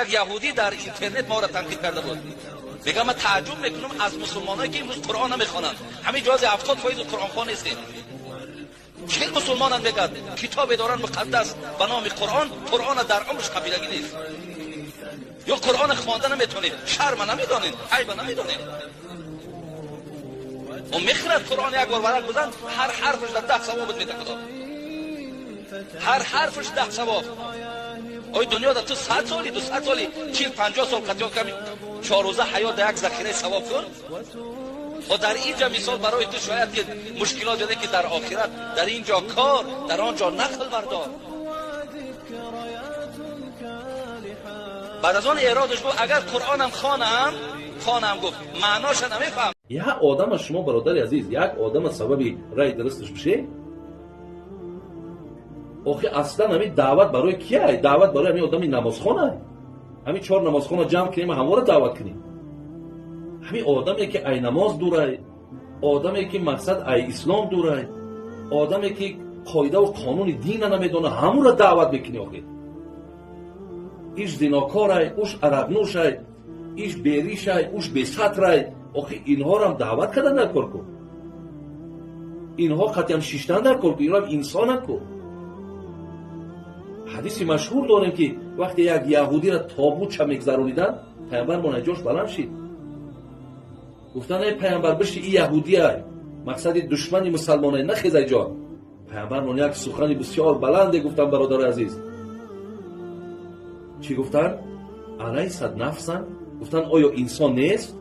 Як яҳудӣ дар интернет моро танқид карда буд. Мегӯям, ман тааҷҷуб мекунам аз мусулмоное, ки имрӯз Қуръон намехонанд. Ҳамин ҷози 70% қуръонхон нестем. Чӣ мусулмонанд, мегӯяд, китобе доранд муқаддас ба номи Қуръон, Қуръона дар умрш қабилагӣ нест ё Қуръона хонда наметонед, шарма намедонед, айба намедонед. О мехӯрад Қуръон, як бор варақ бизан, ҳар ҳарфаш дар 10 савобат мета Худо, ҳар ҳарфаш 10 савоб. Ой, дунё да ту 100 соли, 200 соли, 40, 50 сол қатиён ками 4 рӯза ҳаёт да як захираи савоб кун. О дар инҷа мисол барои ту шояд ки мушкилот ёде, ки дар охират дар ин ҷо кор, дар он ҷо нақл бардор. Баъд аз он эродаш гуфт, агар Қуръонам хонам, гуфт, маъноша намефаҳм. Як одама шумо, бародари азиз, як одама сабаби раи дурусташ бишед. Охи, аслан ҳамин даъват барои кияй? Даъват барои ҳамин одами намозхона. Ҳамин чор намозхона ҷамъ кунем, ҳамвора даъват кунем. Ҳамин одаме, ки ай намоз дурай, одаме, ки мақсад ай ислом дурай, одаме, ки қоидаву қонуни дина намедона, ҳамура даъват мекунӣ. Охи, иш зинокорай, уш арақнӯшай, иш беришай, уш бесатрай. Охи, инҳорам даъват кардан дар кор ку, инҳо қатъиам шиштан дар кор ку, инҳоам инсонанд ку. Ҳадиси машҳур дорем, ки вақте як яҳудиро тобутча мегзарониданд, паямбармон ҷош баланд шид. Гуфтанд: «Эй паямбар, биши, и яҳудия, мақсади душмани мусалмонай, нахезай ҷо». Паямбармон як сухани бисёр баланде гуфтанд, бародари азиз. Чӣ гуфтанд? «Алайсат нафсан?» Гуфтанд: «Оё инсон нест?»